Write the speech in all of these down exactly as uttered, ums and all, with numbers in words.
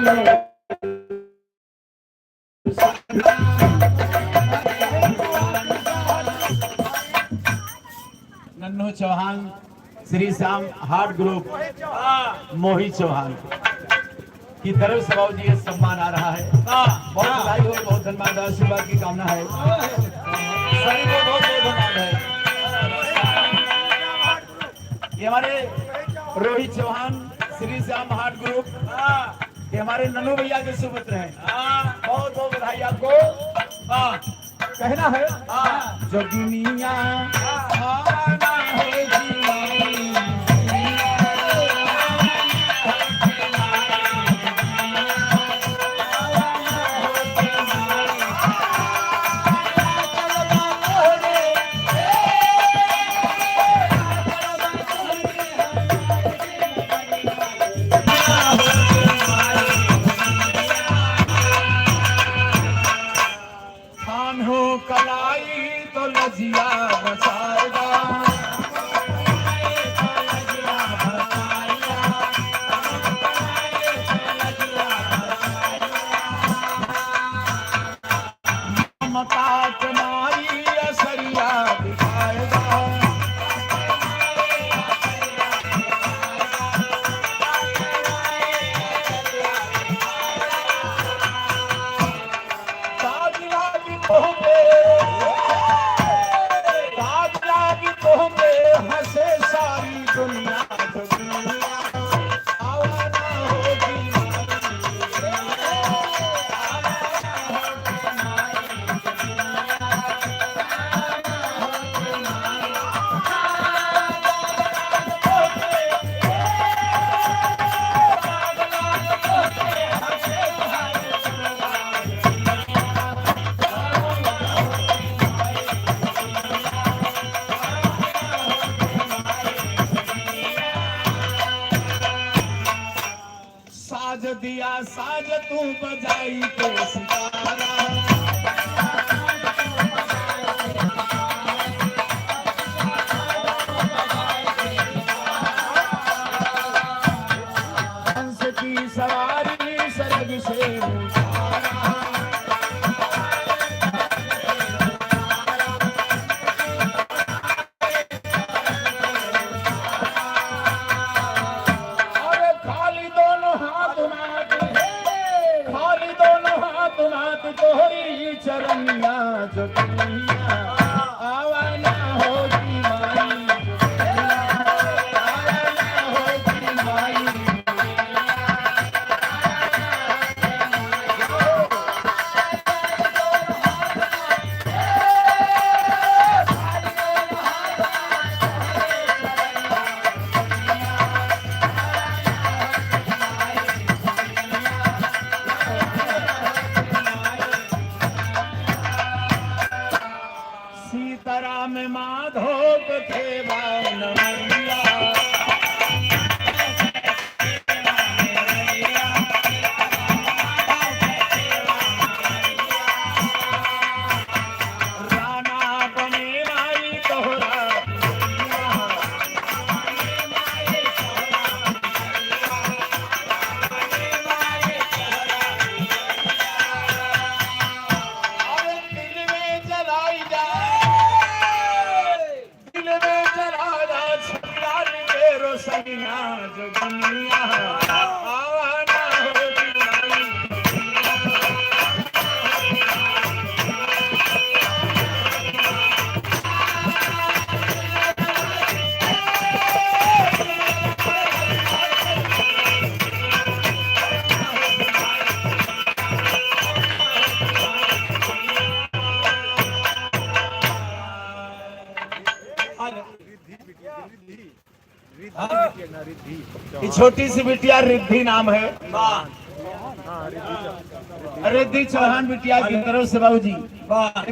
नन्नू चौहान, श्री श्याम हाट ग्रुप, मोहित चौहान की तरफ से बाबूजी ये सम्मान आ रहा है। बहुत बधाई हो, बहुत धन्यवाद, आशीर्वाद की कामना है। सभी को बहुत बहुत धन्यवाद है। ये हमारे रोहित चौहान, श्री श्याम हाट ग्रुप, ये हमारे नन्नू भैया के सुपुत्र हैं। बहुत बहुत बधाई आपको। कहना है, हाँ। जो दुनिया, हाँ। खान हो कलाई तो लजिया बचाएगा। ममता के माई असरिया दिखाएगा। ताज लागी तोह पे, ताज लागी तोह पे, हंसे सारी दुनिया, दुनिया। आवा ना हो दीवानी। साज दिया साज तू बजाई के सितारा। हंस की सवारी सरग से उतारा। अरे खाली दोनों हाथ माथ, खाली दोनों हाथ माथ तोहरी चरनिया जो दुनिया। आवा ना हो दीवानी, आवा ना हो दीवानी। सीताराम माधव के खेवा नमरिया। राना बने माई तोहरा। अरे दिल में जलाई जा, दिल में जला जा, छपरान के रोशनिया जो दुनिया। आवा ना हो दीवानी। ये छोटी सी बिटिया रिद्धि नाम है। रिद्धि चौहान बिटिया की तरफ से बाबूजी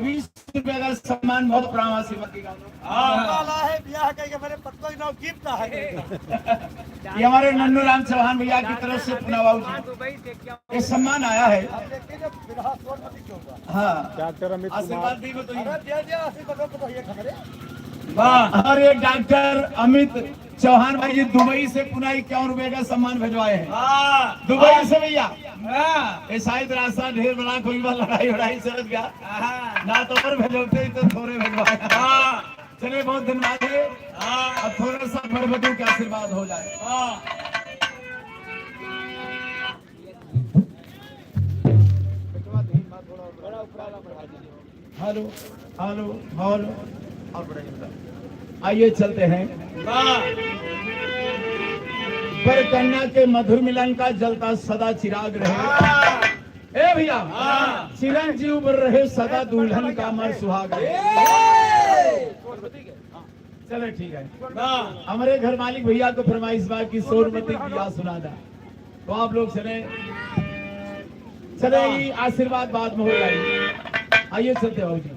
बीस रुपया का सम्मान बहुत प्राण आशीर्वाद की। हाँ। वाला है, ब्याह कइके मेरे पत्तों के नाम गिफ्ट है। ये हमारे नन्नू राम चौहान भैया की तरफ से पुना बाबूजी ये सम्मान आया है। हाँ, डॉक्टर अमित कुमार। आशीर्वाद दी बताइए। अरे, दिया, दिया, आशीर्वाद बताइए, खबरें। वाह। और एक डॉक्टर अमित चौहान भाई जी दुबई से पुनः इक्यावन रुपए का सम्मान भिजवाए हैं। वाह। दुबई से भैया। वाह। ये शायद रास्ता ढेर बड़ा कोई बा, लड़ाई वड़ाई चलत गया। हाँ। ना तो और भिजवते ही तो थोड़े भिजवाए। हाँ। चलिए, बहुत धन्यवाद है। हाँ। अब थोड़ा सा बड़ बटू के आशीर्वाद हो जाए। हाँ। हेलो, हेलो, हेलो। और बढ़ाइए, बढ़ाइए। आइए, चलते हैं। वाह। वर कन्या के मधुर मिलन का जलता सदा चिराग रहे। वाह। ए भैया, हाँ। चिरंजीव वर रहे सदा दुल्हन का अमर सुहाग रहे। ए! चले, ठीक है। हाँ। हमरे घर मालिक भैया को फरमाइश बा कि सोनमती की याद सुना दा। तो आप लोग चले, चले, हाँ। ये आशीर्वाद बाद में हो जाएगी। आइए, चलते बाबूजी।